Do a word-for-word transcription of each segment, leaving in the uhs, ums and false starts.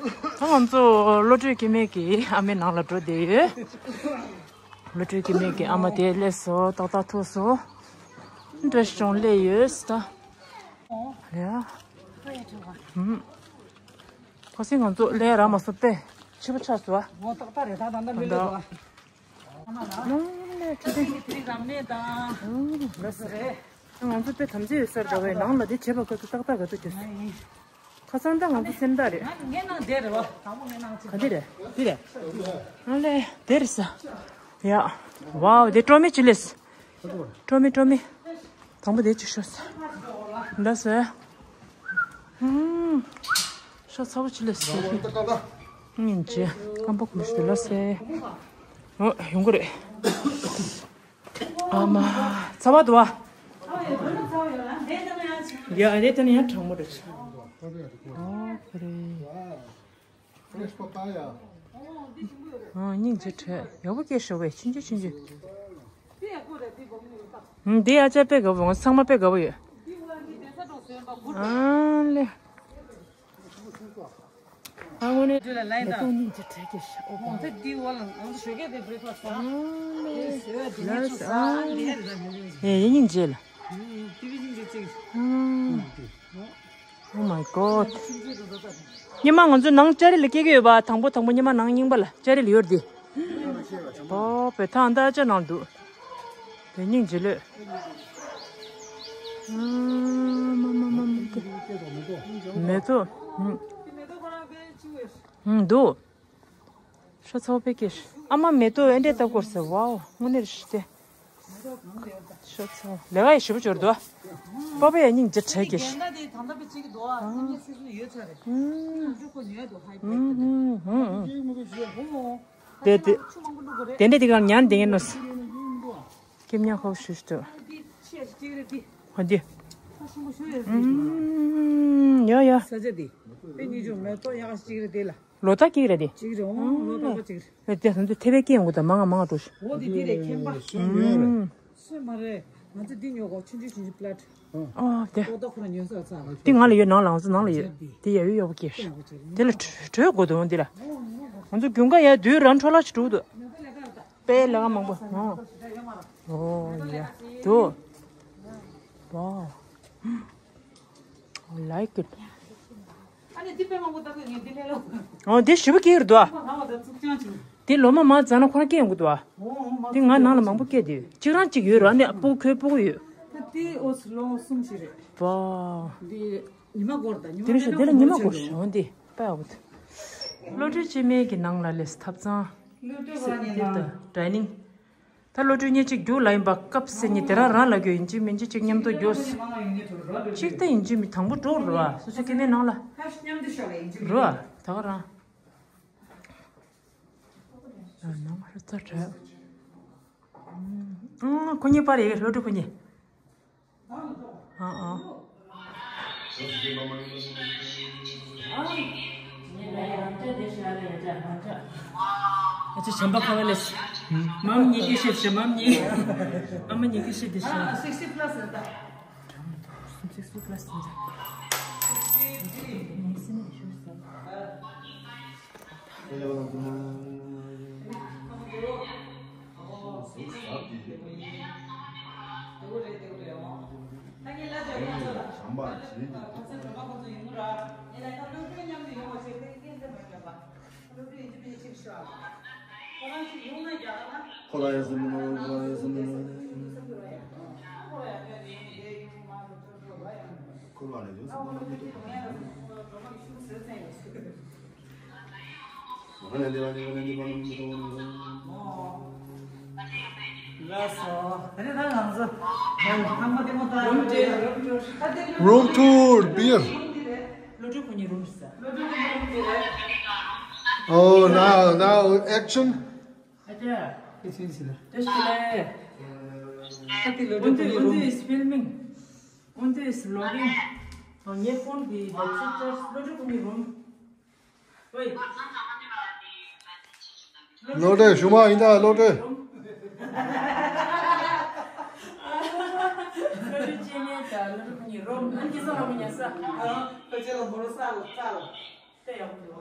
ད་ང་ཚོ་བློ་གྲོས་སྐྱེ་མེད་ཀྱི་ཨ་མའི་ནང་ལ་འགྲོ་བསྡད་ཡོད། བློ་གྲོས་སྐྱེ་མེད་ཀྱི་ཨ་མ་དེ་སླེབས་སོང་། ཏག་ཏག་ཐུག་སོང་། འདྲ་ཞིག་ཅུང་སླེབས་ཡོད་ད། ཡ། ཧུམ། ཁོ་སི་ང་ཚོ་སླེབས་ར་མ་སོང་པས། ཕྱི་པོ་ཆགས་སོང་བ། འོ་ཏག་ཏག་རེད། ད་ད་ད་མི་ལོས་ད། ལོང་ནས་ཁྲི་ཏི། ཁྲི་རམ་ནས་དང་། ལགས་སོ། ང་ཚོ་དཔེ་དམ་ཚིག་ཡོད་སར་འདྲ་བའི་ནང་ལ་དེ་བྱེད་པ་ཁོ་ཚོ་ཏག་ཏག་ག་ཚོད་བྱེད་སོང་། ཁ་སང་ད་ང་ཚོ་སེམས་ཐག་རེད། ངའི་ནང་དེ་རེད་བ། དང་པོ་ངའི་ནང་ཅིག་ག་དེ་རེད། དེ་རེད། ཨ་ལེ། དེ་རེད་ས། ཡ། ཝའོ། དེ་ཀྲོ་མི་ཅི་ལེས། ཀྲོ་མི་ཀྲོ་མི། དང་པོ་དེ་ཅིག་ཤོག་ས། འདྲ་སོ། ཧུམ། ཤ་ཚ་པོ་ཅི་ལེས་སོ། སྙིང་རྗེ། སྐམ་པོ་གོམས་ཤིག་ལ་སེ། ཨོ་ཡོང་གི་རེད། ཨ་མ། ཚ་བ་འདུག་བ། ཡ་རེད་ད་ནི་ཡང་གྲང་མོ་རེད། ཨོ་ཁེ་རེད། Fresh papaya. ཨོ་སྙིང་རྗེ་བྲལ་ཡག་པོ་སྐྱེས་ཤོག་བས་ཆུང་ཆུང་ཆུང་ཆུང་། འདི་ཨ་ཅག་དཔེ་དགའ་པོ། ང་ཚང་མ་དཔེ་དགའ་པོ་ཡོད། ཨ་ལེ། ཨ་ངོ་ནས་དུས་ལ་ལན་མེ་ཏོག་དང་། སྙིང་རྗེ་བྲལ་སྐྱེས་ཤོག་ཨོ་ཧོང་ཐད་འདི་འོ་ལ་ང་ཚོ་ཞོགས་ཀས་དེ་breakfast་དང་། ཨ་ལེ། ལགས་ཨ། ཨེ་ཡེ་སྙིང་རྗེ་ལ། ཨ། Oh my god. ཉི་མ་ང་ཚོ་ནང་ལྕགས་རི་ལ་སྐྱེལ་གྱི་ཡོད་པ། དང་པོ་དང་པོ་ཉི་མ་ནང་རྙིང་པ་ལ་ལྕགས་རི་ལ་ཡོད་དེ། ཨོ་བེ་ཐང་ད་ཅག་ནང་འདུག་དེ་སྙིང་རྗེ་ལོས། ཨ་མ་མ་མ་མ་དེ། མེ་ཏོག་ཧུམ། ཧུམ་འདུག་ཤ་ཚ་པོ་དཔེ་སྐྱེས། ཨ་མ་མེ་ཏོག་ཨེ་འདྲས་བཏབ་དགོས་ཟེར། ཝའོ་དངོས་གནས་རེད་ཤི་སྟེ། ཤ་ཚ་པོ་ལས་ཀ་ཡི་ཞེ་པོ་འབྱོར་འདུག་པ་པ་ཡ་སྙིང་རྗེ་བྲལ་སྐྱེས། དེ་དེ་དེ་འདྲས་དེ་གང་ཉན་དེ་ངན་ནོ། སྐྱེམས་ཉག་ཁོག་ཞུ་ཞུ་དུ། ཧོ་འདི། ཡ་ཡ། ས་ཆ་དེ། དཔེ་ཉིད་ཅུང་མེ་ཏོག་ཡག་ཞིག་རེད་དེ་ལ། ལོ་ཏོག་གཅིག་རེད་དེ། གཅིག་རེད་འོང་། ལོ་ཏོག་པ་གཅིག་རེད། ཨེ་དེ་ཚོ་འདི་ཐེ་བའི་སྐད་ཡོང་གི་ད་མང་ང་མང་ང་འགྲོ་ཤི། འོ་དེ་འདི་རེད་མཁན་པ། སོན་མ་རེད། ང་ཚོ་འདི་ཉོ་གོ་ཆུང་ཆུང་ཆུང་ཆུང་པླད། ཨོ་དེ། ལོ་ཏོག་ཁོ་རང་ཉོ་ས་ཚ། འདི་ང་ལ་ཡོད། ནང་ལ་ང་ཚོ་ནང་ལ་ཡོད། དེ་ཡ་ཡོད་ཡག་པོ་སྐྱེས། དེ་ལ་བྲོས་དགོས་འདུག་འདི་ལ། ང་ཚོ་རྒྱུན་ག་ཡ་དུས་རང་འཕྲོ་བརླག་ཅིག་འགྲོ་གི་འདུག་དཔེ་ལས་ཀ་མང་པོ། ཨོ་ཡ་དུ། ཝའོ། I like it. ཨ་ནི་འདི་དཔེ་མང་པོ་ལྟ་གི་ངས་འདི་ལས་ལོ། ཨོ་འདི་ཞིབ་པོ་སྐྱེས་ཡོད་འདུག་ཨ། ང་བ་ད་ཚུགས་ཅང་ཆུང་། འདི་ལོ་མ་མ་བཙལ་ན་ཁོ་རང་སྐྱེ་ཡོང་གི་འདུག་ཨ། འདི་ང་ནང་ལ་མང་པོ་སྐྱེས་འདུག་གཅིག་རང་གཅིག་ཡོད་ར། ཨ་ནི་སྤུ་གུ་ཁོའི་སྤུ་གུ་ཡོད། ད་འདི་ཨོ་ལོ་གསུམ་ཞིག་རེད། ཝའོ། འདི་ཉི་མ་འགོར་ད་ཉི་མ། འདི་ལ་ཞིག་འདི་ལ་ཉི་མ་འགོར་ཞིག་འོ་འདི་དཔེ་ཡག་པོ་འདུག་བློ་གྲོས་སྐྱེ་མེད་ཀྱི་ནང་ལ་སླེབས། ཐབ་ཚང་། བློ་གྲོས་བ་ཉེ་ནང་ཌའི་ནིང་། ད་བློ་གྲོས་གཉིས་གཅིག་རྒྱུགས་ལ་ཡིན་པ་སྐབས་སེ་གཉིས་དེ་རང་རང་ལ་རྒྱུ་ཡིན་གཅིག་མིན་གཅིག་གཅིག་མཉམ་དུ་རྒྱུགས། གཅིག་ད་ཡིན་གཅིག་མིན་དང་པོ་འགྲོ་རུ་བ་སོ་སོ་སྐྱེ་མེད་ནང་ལ་རུ་བ་ད་ག་རང་། ནང་ཧར་ཙ་དྲག་ཨང་ཁོ་གཉིས་པར་ཡེ་བློ་གྲོས་ཁོ་གཉིས། ཨ་ཨ། ཨ་ཅེ་བྱམས་པ་ཁ་བ་ལས། མམ་ཉི་ཤེས་ཤེས་མམ་ཉི། ཨ་མ་ཉི་ཤེས་ཤེས་དེ་ཤ། sixty plus རེད་ད། sixty plus རེད་ད། Room tour, beer. Oh, now, now, action. Undi is filming. Undi is vlogging. ངའི་ཕོན་གྱི་བེད་སྤྱོད་བློ་གྲོས་ཁོ་གཉིས་རུམ། ལོ་ཏེ་ཞུ་མ་ཡིན་ད་ལོ་ཏེ། ལོ་ཏེ་ཅེ་ནེ་ད་ལོ་ཏེ་ཁོ་གཉིས་རུམ། ཨན་ཀི་སོ་ར་མི་ཉ་ས། ཁོ་ཅེ་ལ་མོ་རོ་ས་ལ་ས་ལ། ཏེ་ཡག་པོ་འདུག་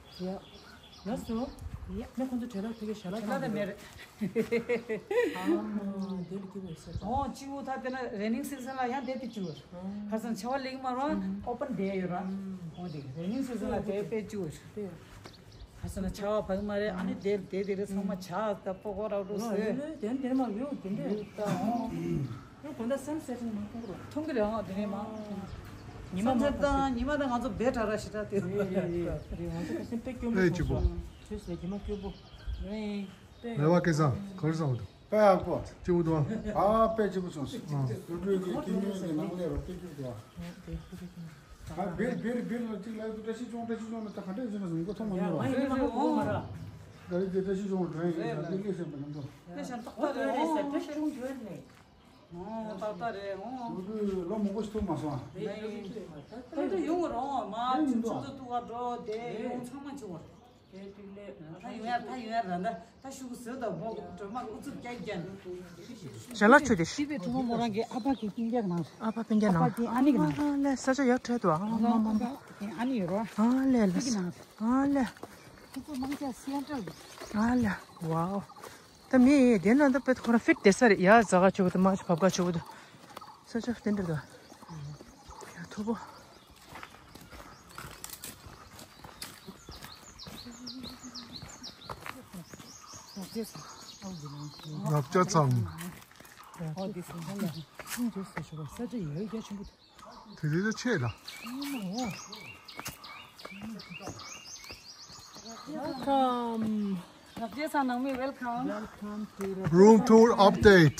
ཡ། ལགས་སོ། ཡ། ངས་ཁོང་ཚོ་བྲེལ་བ་དེ་གའི་ཞལ་ལག་བྲེལ་བ་དེ་མེད་རེད། ཨ་མ་དེ་ལ་སྐྱིད་པོ་ཟེར་ད། ཨོ་སྐྱིད་པོ་ད་དེ་ན་rainy season ལ་ཡང་བསྡད་དེ་སྐྱིད་པོ་རེད། ཁ་སང་ཆར་པ་ལེགས་མ་རུང་open བསྡད་ཡོད་ར། ཨོ་དེ་rainy season ལ་དེ་དཔེ་སྐྱིད་པོ་རེད། ཁ་སང་ཆར་པ་བབས་མ་རེད། ཨ་ནི་དེ་དེ་དེ་རེད། ཚང་མ་ཇ་དང་པོ་གོ་རག་འགྲོ་ཟེར། དེ་དེ་མ་ཡོད་དེ་འདྲ་ཡོད་ད། ཨོ། ཁོ་ད་སན་སེ་ཊི་མ་མཐོང་གི་རོ། མཐོང་གི་རེད། ཨང་དེ་ནས་མ། ཉི་མ་མ་མཐོང་དང་ཉི་མ་དང་ང་ཚོ་བེ་ཏྲ་ར་ཞིག་ད་དེ། རེད་རེད་རེད། ང་ཚོ་ཁ་སེམས་དཔེ་སྐྱོ་པོ་ཨེ་སྐྱིད་པོ། བྱུང་སོང་། དུས་ཟེར་ཉི་མ་སྐྱོ་པོ། རེད། རེ་བ་སྐལ་བཟང་ག་རེ་བཟང་འདུག་དཔེ་ཡག་པོ། སྐྱིད་པོ་འདུག་ཨ་དཔེ་སྐྱིད་པོ་བྱུང་སོང་། ཨང་། སློབ་གྲྭའི་གི་ཀུན་ཉོན་གྱི་ནང་ལས་རོ་དཔེ་སྐྱིད་པོ་འདུག་ཨ། ཨ་བེར་བེར་བེར་ལ་གཅིག་ལ་བཀྲ་ཤིས་ལྗོངས། བཀྲ་ཤིས་ལྗོངས་ལ་ད་ག་འདྲས་བྱས་ན་བཟུང་གོ་ཐོག་མ་ཉོ་ར། ད་རེས་དེ་བཀྲ་ཤིས་ལྗོངས་འགྲོ་ཡིན་ལ་འདི་ལས་སེམས་པ་ཉམས་ཐོག་ལས་སེམས་པ་ཉམས་ཐོག་ཨོ་ཏག་ཏག་རེད། ཨོ་ཏག་ཏག་རེད། ཨོ། ལོ་དུས་ལོ་མང་པོ་ཞིག་ཐུག་མ་སོང་ཨ། ད་ཡོང་རོགས་མ་ཆུ་ཚོད་ཐུག་ག་འགྲོ་དེ་ཡོང་ཚང་མ་བྱུང་བ། ད་ཡོང་ཡ་ད་ཡོང་ཡ་ར་ད་ད་ཤུ་གུ་ཟེར་ད་བོ་སྒྲོལ་མ་ཨུ་ཚུགས་རྒྱག་རྒྱག་ཞལ་ལག་མཆོད་དེ། ཤི་བའི་གྲུ་མོ་མོ་རང་གི་ཨ་ཕ་གི་སྐྱིན་རྒྱག་ནང་། ཨ་ཕ་སྤུན་ཀྱག་ནང་། ཨ་ཕ་གི་ཨ་ནི་གི་ནང་། ཨ་ལས་ས་ཆ་ཡག་འཕྲད་དོ། ཨ་མ་མ་མ། ཨ་ནི་ཡོད་རོ། ཨ་ལས་ལས། ཨ་ལས། ཁོ་ཚོ་མང་ཆ་སི་ཨེན་ཊལ་གི། ཨ་ལས། ཝའོ། ད་མི་དེ་ན་ད་དཔེ་ཁོ་རང་ཕིཊ་དེ་ས་རེད། ཡ་ཟ་ག་ཆོག་གི་ད་མ་ཆ་བབ་ག་ཆོག་གི་ད། ས་ཆ་དེ་འདྲ་ད། ཡ་མཐོ་པོ། རབ་བྱ་ཚང་། ཨོ་དེ་སུ་ཧ་ལ། ཨིན་ཇོ་ས་ཆོག་ས་ཆ་ཡོད་རྒྱ་ཆེན་པོ། དེ་དེ་ཆེ་ལ། Welcome. རབ་རྒྱས་ཚང་ནང་མི་welcome. Welcome to the room tour update.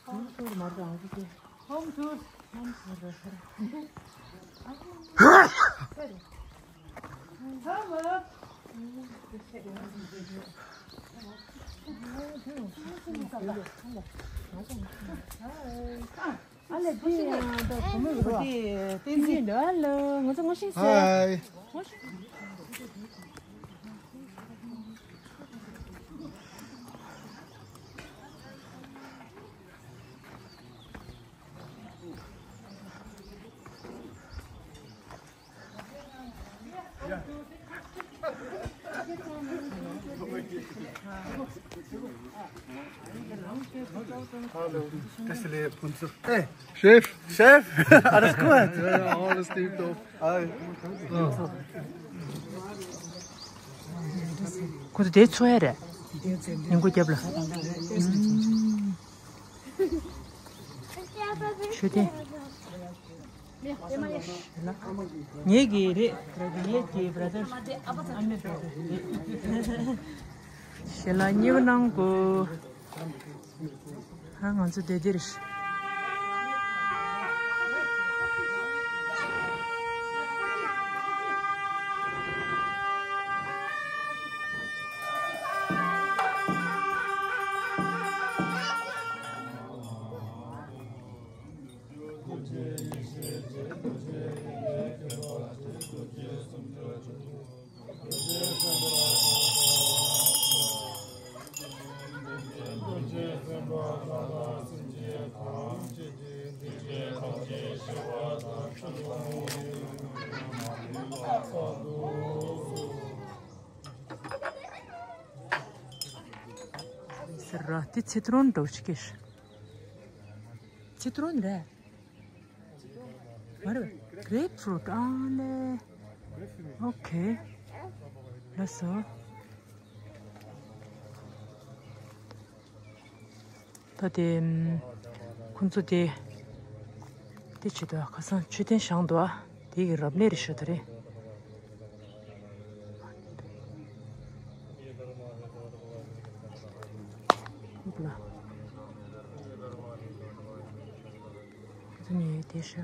Home tour མ་རེད། Home tour. Home tour. Hi. ཨ་ལེ་དེ་ཡང་ད་གོ་མོ་རུ་བ། དེ་བསྟན་འཛིན། ཧ་ལོ། ང་ཚོ་ངོ་ཤེས་སོང་། ཧའི། ངོ་ཤེས། Chef, chef, alles gut? Ja, ja, alles tipptopp. Hi. ཁོ་ཚོ་དེ་འཚོ་ཡ་རེད། ཉིན་གུང་རྒྱབ་ལ། མཆོད་རྟེན། ངེད་ཀྱི་རེད། ངེད་ཀྱི་brother། ཨ་མའི་brother་རེད། ཞལ་ལག་གཉིས་པ་གནང་དགོས། ཨ། ང་ཚོ་དེ་འདིར། ཟེར་ར། དེ་ཚི་ཏྲོན་འདྲ་བོ་ཞིག་གིས། ཚི་ཏྲོན་རེད། མ་རེད། Grapefruit། ཨ་ལེ། ཨོ་ཁེ། ལགས་སོ། ད་དེ། ཁོང་ཚོ་དེ། དེ་བྱེད་དུས་ཁ་སང་མཆོད་རྟེན་བཞེངས་འདུག་ཨ། དེ་གི་རབ་གནས་རེད་ཤག་ད་རེད། ལ། ཁོང་ཚོ་ནས་དེ་ཤ།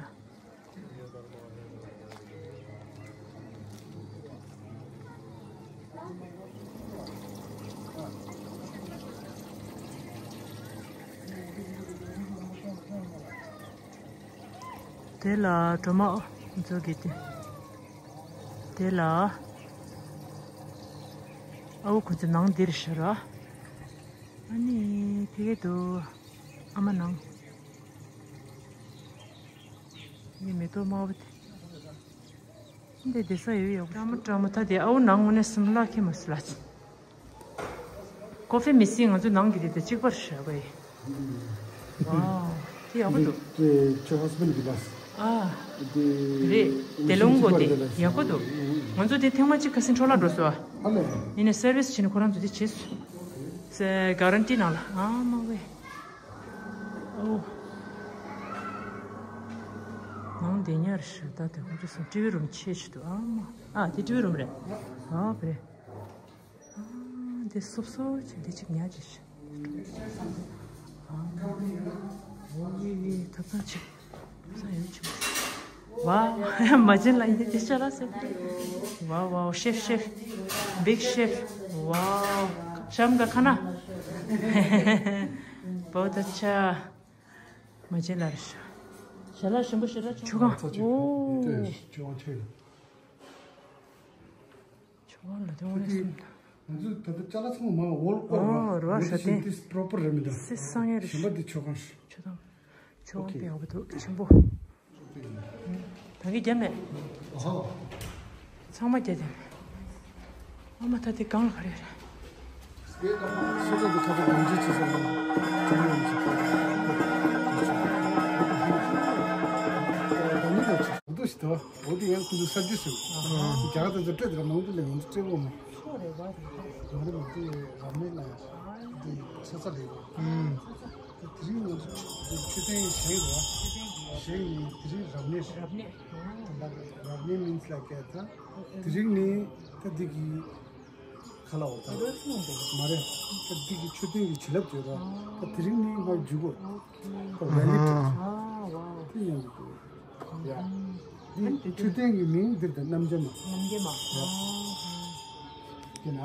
དེ་ལ་སྒྲོལ་མ་ཨོ་ཚོ་གི་དེ། དེ་ལ་ཨ་བོ་ཁོ་ཚོ་ནང་འདིར་ཤར་ར། ཨ་ནི་ཕ་གི་དུ་ཨ་མ་ནང་། ངའི་མེ་ཏོག་དམར་པོ་དེ། འདི་བསྡད་ས་ཡོད་ཡོད། ཀྲ་མོ་ཀྲ་མོ། ད་དེ་ཨའུ་ནང་དངོས་གནས་སེམས་ལྷག་གི་མ་སུ་ལ། ཀོ་ཧྥེ་མི་སི་ང་ཚོ་ནང་གི་དེ་དེ་གཅིག་པར་བཞག་པ་ཡིན། ཝའོ། དེ་ཡག་པོ་འདུག་དེ་ཁྱོད་husband་གི་ལགས། ཨ། དེ་རེད། དེ་ལོང་གོ་དེ་ཡག་པོ་འདུག་ང་ཚོ་དེ་ཐེངས་མ་གཅིག་ཁ་སང་འཕྲོ་བརླག་འགྲོ་སོང་། ཨ་ལས། ཡིན་ནའི་སར་བིས་བྱས་ནས་ཁོ་རང་ཚོ་དེ་བྱས་སོང་། སེ་གྷ་རན་ཊི་ནང་ལ། ཨ་མ་ཝེ། ཨོ། ནང་བསྡད་ཉར་ཞིག་ད་དེ་ཁོང་ཚོ་སོང་ཊི་ཝི་རུམ་ཆེ་ཆེ་འདུག་ཨ་མ། ཨ་དེ་ཊི་ཝི་རུམ་རེད། ཨ་བེ། ཨ་འདི་སོབ་སོབ་ཅིག་འདི་ཅིག་ཉར་ཅིག་ཨ་ཨོ་ཡེ་ཡེ་ཐབ་ཚང་ཆེ། ཐབ་ཚང་ཡོད་ཆེ། ཝའོ། མ་བྱན་ལ་ཡིན་དེ་ཅ་ལག་ཟེར། ཝའོ་ཝའོ། ཤེཕ་ཤེཕ། བིག་ཤེཕ། ཝའོ། ཤམ་ག་ཁ་ན། བོ་ད་ཆ། མ་བྱན་ལ་རེ་ཤ། ཞལ་ལག་ཞིམ་པོ་ཞེ་དྲག་བྱུང་། མཆོད་ཁང་། ཨོ། མཆོད་ཁང་ཆེ། མཆོད་ཁང་ལ་དེ་འོང་ནས་སོང་། ང་ཚོ་ད་ལྟ་ཅ་ལག་ཚང་མ་ཨོལ་ཨོལ་ར། ཨོ་ར་ཤ་སྟེ། འདི་པྲོ་པར་རེད་མི་འདུག་སེ་སང་ཡ་རེད། གཞན་པ་འདི་མཆོད་ཁང་། མཆོད་ཁང་། མཆོད་ཁང་དཔེ་ཡག་པོ་འདུག་ཆེན་པོ། ད་གིན་རྒྱབ་མེད། ཨོ། ཚང་མ་རྒྱབ་དེ། ཨ་མ་ད་དེ་སྒང་ལ་ག་རེ་རེད། སོ་སོ་གི་ཁ་ཐུག་གང་ཅི་བྱེད་ས་ལ་དྲན་ཡོང་ཅིག་ད་ནི་ལ་ཅིག་འདུག་ཞིག་ད། འོ་དེ་ཡང་ཁོ་ཚོ་གསར་བརྗེ་ཟེར། རྒྱ་གར་དེ་ཚོ་སྤྲད་དེ་ལ་ནང་དུ་ལ་ཡོང་དུ་སྤྲད་གོ་མ། ང་རེ་མ་དེ་རབ་གནས་ལ་དེ་ས་ཚ་ལས་གོ། དེ་རིང་ང་ཚོ་དེ་མཆོད་རྟེན་བཞེངས་རོགས། བཞེངས་ནས་དེ་རིང་རབ་གནས། རབ་གནས། རབ་གནས་means like ད་དེ་རིང་ནི་ད་འདི་གི་ཁ་ལ་འོ་ད་མ་རེད། ད་འདི་གི་མཆོད་རྟེན་གྱི་བྱིན་རླབས་བརྗོད་རོགས། ད་དེ་རིང་ནི་མར་འཇུག་གོ། ད་ཝེ་ལི་ཊི་དེ་ཡང་འདུག་ཡ། འདི་མཆོད་རྟེན་གྱི་མིང་འདིར་ད་རྣམ་རྒྱལ་མ། རྣམ་རྒྱལ་མ། ཡིན་ན།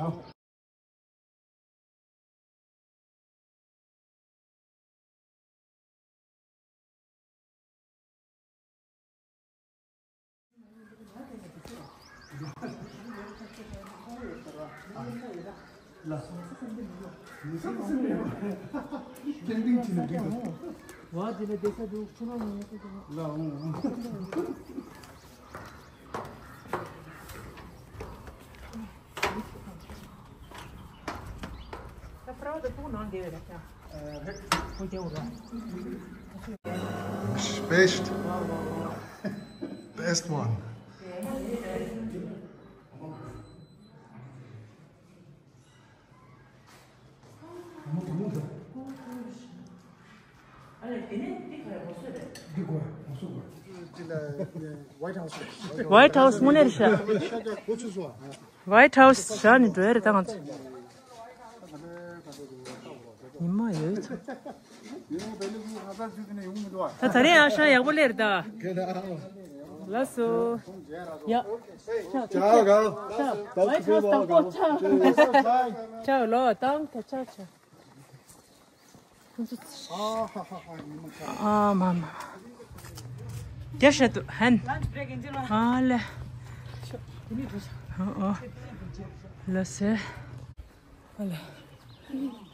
ལ། Best. Best one. White House དངོས་གནས་རེད་ཤག White House བཞག་ནས་འགྲོ་ཡ་རེད་ད་ང་ཚོ། ཉི་མ་ཡོད་ཚོད། ད་ད་རེས་ཨ་ཞང་ཡག་པོ་སླེབས་རེད་ད། ལགས་སོ། ཡ། ཅའོ་གའོ། ཅའོ། ལོ་དང་ད་ཅའོ་ཅའོ། ཁོང་ཚོ། ཨ་མ་མ། རྒྱ་ཤ་དུ་ཧན། ཨ་ལེ། ཨ་ཨ། ལ་སེ། ཨ་ལེ།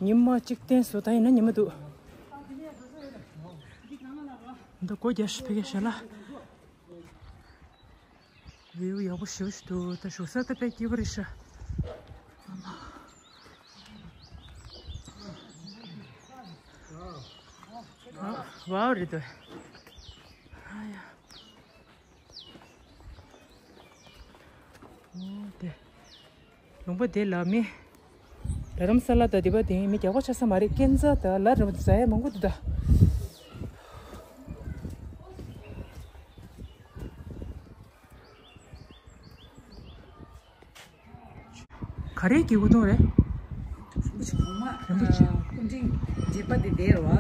ཉི་མ་གཅིག་བསྟན་སོ་ད་ཡིན་ན་ཉི་མ་འདུག་འདི་སྒོ་རྒྱ་ཤ་ཕེ་ག་ཤ་ལ། བིའུ་ཡག་པོ་ཞེ་པོ་ཞིག་འདུག་ད་བཞུགས་ས་ད་དཔེ་སྐྱིད་པོ་རེད་ཤག་ཨ་མ། ཨ། ཝའོ་རེད་དོ། ཨ་ཡ། ཨོ་དེ། ལུང་པ་དེ་ལ་མི། རྡ་རམ་ས་ལ་དང་འདི་པ་དེ་མི་རྒྱག་པ་ཆགས་ས་མ་རེད། སྐས་འཛེག་དང་ལ་རིང་པོ་དེ་ཟ་ཡ་མང་པོ་འདུག་ད། ག་རེ་གི་སྐུ་གདུང་རེད། རིན་པོ་ཆེ་གོང་མ་རིན་པོ་ཆེ། སྐུ་ཕྲེང་བརྒྱད་པ་དེ་དེ་རེད་བ།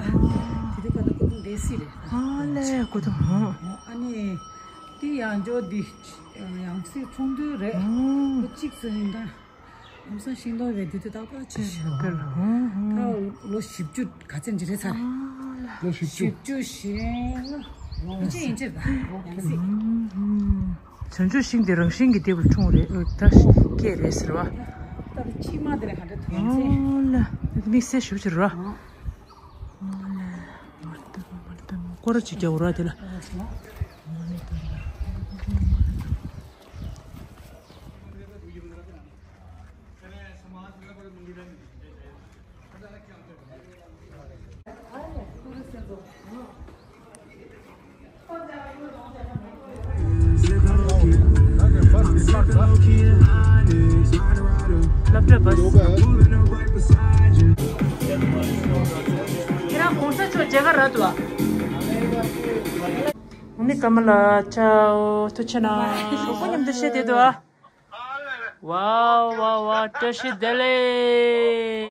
དེ་དུས་ཁ་ད་སྐུ་གདུང་སྡེ་སྲིད་རེད། ཨ་ལས་སྐུ་གདུང་། ཨ་ནི་དེ་ཡང་འཇོག་འདི་ཡང་སྲིད་ཚོགས་འདུ་རེད། ཨ་ལོ་གཅིག་ཙམ་ཡིན་ད། ལམ་སང་ཤིང་སྡོང་བས་དེ་དུས་ཏག་ཏག་ཆེ་རེད་བ། ད་ལོ་བཞི་བཅུ་ག་ཚད་ཅིག་རེད་ཚར། ལོ་བཞི་བཅུ། བཞི་བཅུ་ཞེ་ལྔ། ཡིན་ཅི་ཡིན་ཅི་ད་ཡང་སྲིད། བྱང་ཆུབ་ཤིང་དེ་རང་བཞིན་གྱིས་འདེབས་ལ་འཁྲུངས་རེད། ཨ་ད་སྐྱེས་རེད་ཟེར་བ། ད་ཕྱི་མ་དེ་ལ་ག་འདྲ་ཐོན་ཚེ། ཨོ་ལ། དམིགས་བསལ་ཞུ་ཕྱིར་ར། ཨོ་ལ། མར་ཏི་མར་ཏི་སྐོར་ཅིག་རྒྱག་ར་དེ་ལ། སློབ་གྲྭ་བ། ཁྱེད་རང་གོང་ས་མཆོག་མཇལ་ཁ་རག་འདུག་ཨ། ཨ་ནི་ཀ་མ་ལ་ཅའོ་ཐུགས་ཆེ་ན། གྲོགས་པོ་མཉམ་དུ་བཤད་བསྡད་འདུག་ཨ། ཝའོ་ཝའོ་ཝའོ། བཀྲ་ཤིས་བདེ་ལེགས།